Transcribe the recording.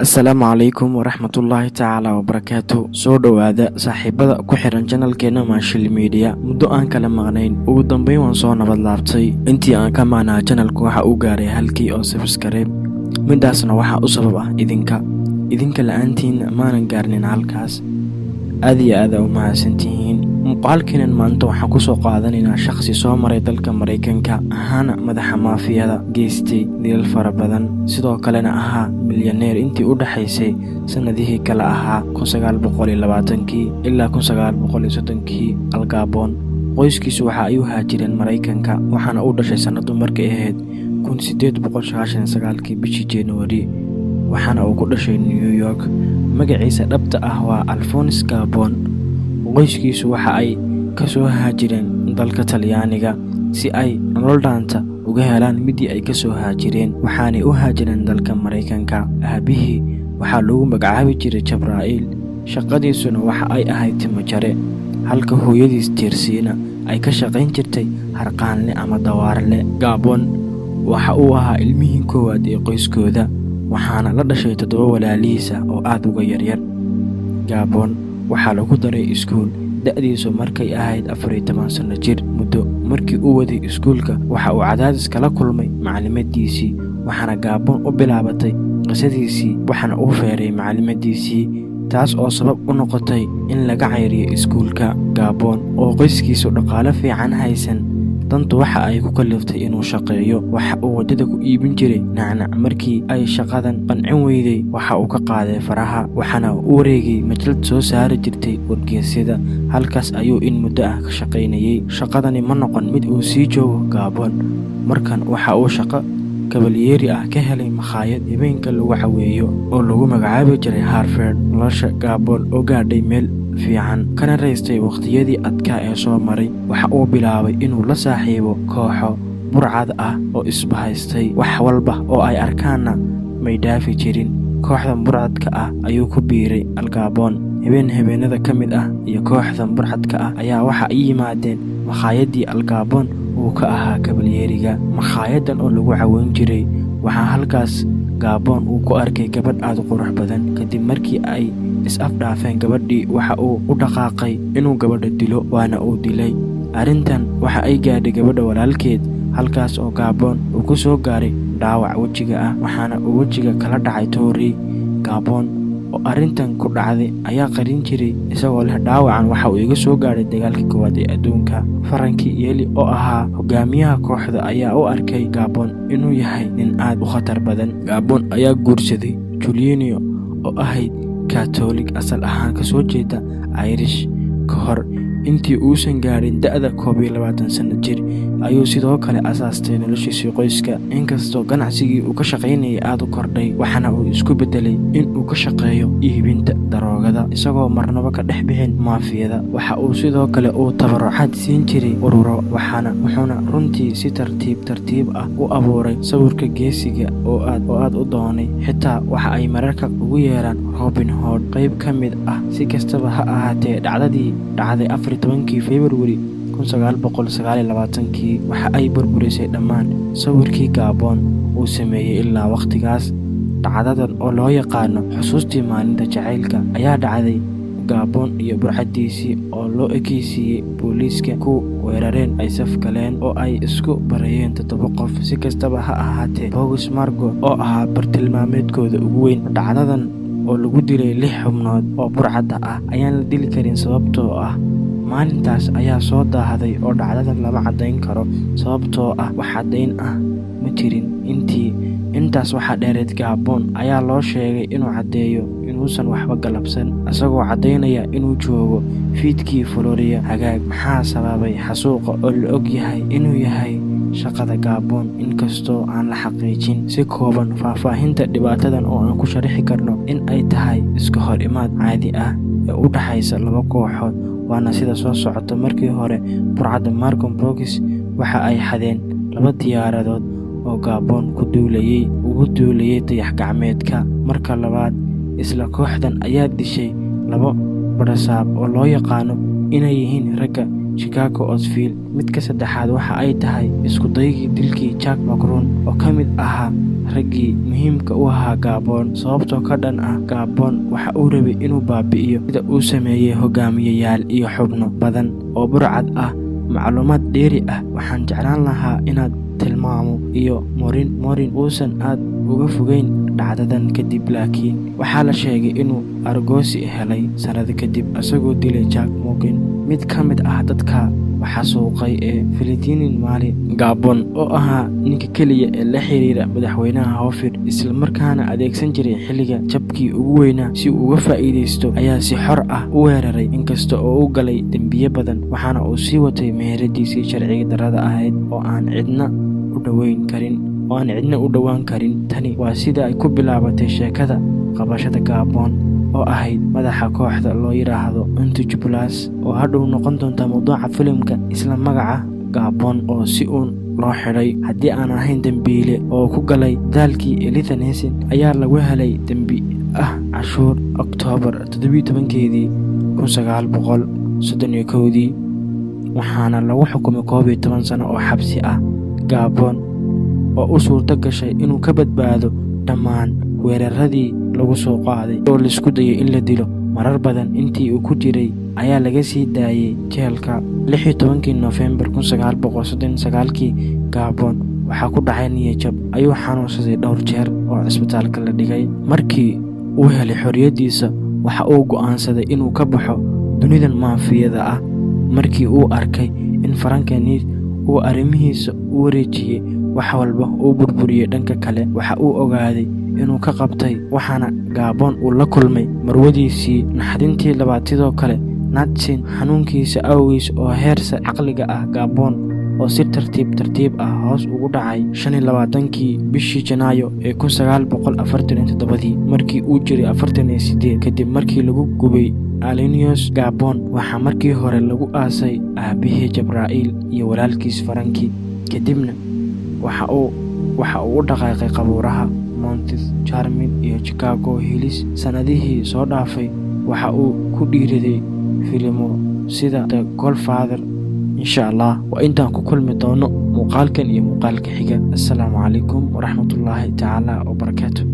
Asalaamu calaykum waraxmatullaahi tacaala wabarakaatu. Soo dhowaada saaxiibada ku xiran channelkeena Maashil Media. Muddo aan kala maqnayn, ugu dambeyn waan soo nabad laabtay. Intii aan ka maqnaa, channelku waxa uu gaaray halkii oo subscribe. Midaasna waxaa u sabab ah idinka. Idinka la-aantiina maanan gaarnin halkaas. Aad iyo aada u mahadsantihiin. Muuqaalkeenan maanta waxaan kusoo qaadanaynaa shakhsi soo maray dalka Maraykanka, ahaana madaxa maafiyada, geystay dilal fara badan, sidoo kalena ahaa milyaneer intii u dhexaysay sannadihii kala ahaa 1920-kii ilaa 1930-kii. Al Capone qoyskiisu waxa ay u haajireen Maraykanka, waxaana uu dhashay sannadu markay ahayd 1899-kii bishii Januari, waxaana uu ku dhashay New York. Magaciisa dhabta ah waa Alphonse Capone. Qoyskiisu waxa ay ka soo haajireen dalka Talyaaniga si ay nolol dhaanta uga helaan midii ay ka soo haajireen, waxaanay u haajireen dalka Maraykanka. Aabihii waxaa lagu magacaabi jiray Jabraa'il, shaqadiisuna waxa ay ahayd timajare, halka hooyadiis Tiirsiina ay ka shaqayn jirtay harqaanle ama dawaarle. Capone waxa uu ahaa ilmihii koowaad ee qoyskooda, waxaana la dhashay toddoba walaalihiisa oo aad uga yaryar. Capone waxaa lagu daray iskuul da'diisu markay ahayd 14 sanno jir. Muddo markii uu waday iskuulka, waxa uu cadaadis kala kulmay maclimadiisii, waxaana Capone u bilaabatay qisadiisii, waxaana uu feeray maclimadiisii, taas oo sabab u noqotay in laga cayriyo iskuulka. Capone oo qoyskiisu dhaqaale fiican haysan, dantu waxa ay ku kaliftay inuu shaqeeyo. Waxa uu waddada ku iibin jiray nacnac. Markii ay shaqadan qancin weyday, waxa uu ka qaaday faraha, waxaana u wareegay majalad soo saari jirtay wargeysyada. Halkaas ayuu in muddo ah ka shaqaynayay. Shaqadani ma noqon mid uu sii joogo Capone. Markan waxa uu shaqo kabalyeeri ah ka helay makhaayad habeenka lagu caweeyo oo lagu magacaabi jiray Harvard. Nolosha Capone oo gaadhay meel fiican, kana raystay waqtiyadii adkaa ee soo maray, waxa uu bilaabay inuu la saaxiibo kooxo burcad ah oo isbahaystay. Wax walba oo ay arkaanna may dhaafi jirin. Kooxdan burcadka ah ayuu ku biiray Al Capone. Habeen habeenada ka mid ah iyo kooxdan burcadka ah ayaa waxa ay yimaadeen makhaayadii Al Capone uu ka ahaa kabalyeeriga. Makhaayaddan oo lagu caweyn jiray, waxaa halkaas Capone uu ku arkay gabadh aad u qurux badan. Kadib markii ay is-afdhaafeen gabadhii, waxa uu u dhaqaaqay inuu gabadha dilo, waana uu dilay. Arrintan waxa ay gaadhay gabadha walaalkeed, halkaas oo Capone uu ku soo gaaray dhaawac wejiga ah, waxaana uu wejiga kala dhacay toori. Capone oo arrintan ku dhacday ayaa qarin jiray, isagoo leh, "Dhaawacan waxa uu iga soo gaadhay dagaalkii koowaad ee adduunka." Frankie Yale oo ahaa hogaamiyaha kooxda ayaa u arkay Capone inuu yahay nin aad u khatar badan. Capone ayaa guursaday Juliana oo ahayd Katoolig, asal ahaan kasoo jeeda Irish. Ka hor intii uusan gaadhin da'da 21 sano jir ayuu sidoo kale asaastay noloshiisii qoyska. Inkastoo ganacsigii uu ka shaqaynayay aad u kordhay, waxaana uu isku beddelay in uu ka shaqeeyo iibinta daroogada, isagoo marnaba ka dhex bixin maafiyada. Waxa uu sidoo kale uu tabarucaad siin jiray ururo, waxaana wuxuuna runtii si tartiib tartiib ah u abuuray sawirka geesiga oo aad u doonay. Xitaa waxa ay mararka ugu yeeraan Robin Hood qayb ka mid ah. Si kastaba ha ahaatee, dhacdadii dhacday 14-kii Februari 1929-kii waxa ay burburisay dhammaan sawirkii Capone uu sameeyey ilaa wakhtigaas. Dhacdadan oo loo yaqaano xusuustii maalinta jacaylka ayaa dhacday Capone iyo burcaddiisii oo loo ekeysiiyey booliiska ku weerareen ay saf galeen oo ay isku barayeen toddoba qof. Si kastaba ha ahaatee, Boggs Margot oo ahaa bartilmaameedkooda ugu weyn, dhacdadan oo lagu dilay lix xubnood oo burcadda ah ayaan la dili karin, sababtoo ah maalintaas ayaa soo daahday oo dhacdadan lama caddayn karo, sababtoo ah wax caddayn ah ma jirin. Intii intaas waxaa dheereed, Capone ayaa loo sheegay inuu caddeeyo inuusan waxba galabsan, isagoo caddaynaya inuu joogo fiidkii Floriya. Hagaag, maxaa sababay xasuuqa oo la og yahay inuu yahay shaqada Capone, inkastoo aan la xaqiijin? Si kooban faahfaahinta dhibaatadan oo aan ku sharixi karno in ay tahay iska hor imaad caadi ah ee u dhaxaysa laba kooxood, waana sida soo socota. Markii hore, burcadda Margon Boys waxa ay xadeen laba diyaaradood oo Capone ku duulayay ugu duulayay dayax gacmeedka. Marka labaad, isla kooxdan ayaa dishay laba badhasaab oo loo yaqaano inay yihiin ragga Chicago Osville. Midka saddexaad waxa ay tahay isku daygii dilkii Jack Macron, oo ka mid ahaa raggii muhiimka u ahaa Gabon. Sababtoo ka dhan ah Gabon, waxa uu rabay inuu baabi'iyo, sida uu sameeyey hogaamiyayaal iyo xubno badan oo burcad ah. Macluumaad dheeri ah, waxaan jeclaan lahaa inaad tilmaamo iyo Morin. Morin uusan aad uga fogeyn dhacdadan kadib, laakiin waxaa la sheegay inuu argoosi helay sanado kadib isagoo dilay Jack Morgan, mid ka mid ah dadka waxaa suuqay ee Filitinin Mali. Gabon oo ahaa ninka keliya ee la xiriira madaxweynaha Hofid, isla markaana adeegsan jiray xilliga jabkii ugu weynaa si uu uga faa'iidaysto, ayaa si xor ah u weeraray, inkasta oo uu galay dembiye badan. Waxaana uu sii watay meheradiisii sharciga darrada ahayd oo aan cidna u dhowaan karin. Tani waa sida ay ku bilaabatay sheekada qabashada Gabon, oo ahayd madaxa kooxda loo yidhaahdo Intouchables, oo hadhow noqon doonta mawduuca filimka isla magaca. Gabon oo si uun loo xidhay haddii aan ahayn dembiile oo ku galay daalkii Elithanesin, ayaa lagu helay dembi ah cashuur Oktoobar 17-keedii 1931-dii, waxaana lagu xukumay 11 sano oo xabsi ah. Gabon oo u suurto gashay inuu ka badbaado dhammaan weeraradii lagu soo qaaday oo laisku dayay in la dilo marar badan intii uu ku jiray, ayaa laga sii daayay jeelka 16-kii Noofembar 1939-kii. Gabon waxaa ku dhacay niyajab, ayuu xanuunsaday dhowr jeer oo cisbitaalka la dhigay. Markii uu helay xorriyaddiisa, waxa uu go'aansaday inuu ka baxo dunidan maafiyada ah. Markii uu arkay in Frank Nitti uu arrimihiisa u wareejiyey, wax walba uu burburiyey, dhanka kale waxa uu ogaaday inuu ka qabtay. Waxaana Gabon uu la kulmay marwadiisii naxdintii labaad. Sidoo kale Natsin xanuunkiisa awgiis oo heersa caqliga ah, Gabon oo si tartiib tartiib ah hoos ugu dhacay, 25-kii bishii Janaayo ee 1947-dii, markii uu jiray 48, kadib markii lagu gubay Alinios. Gabon waxaa markii hore lagu aasay aabihii Jabraa'il iyo walaalkiis Faranki, kadibna waxa uu u dhaqaaqay qabuuraha Mount Charmin iyo Chicago Hills. Sannadihii soo dhaafay waxa uu ku dhiiraday filimo sida The Godfather. Insha Allah, waa intaan ku kulmi doono muuqaalkan iyo muuqaalka xiga. Assalaamu calaykum waraxmatullaahi tacaala wabarakaatu.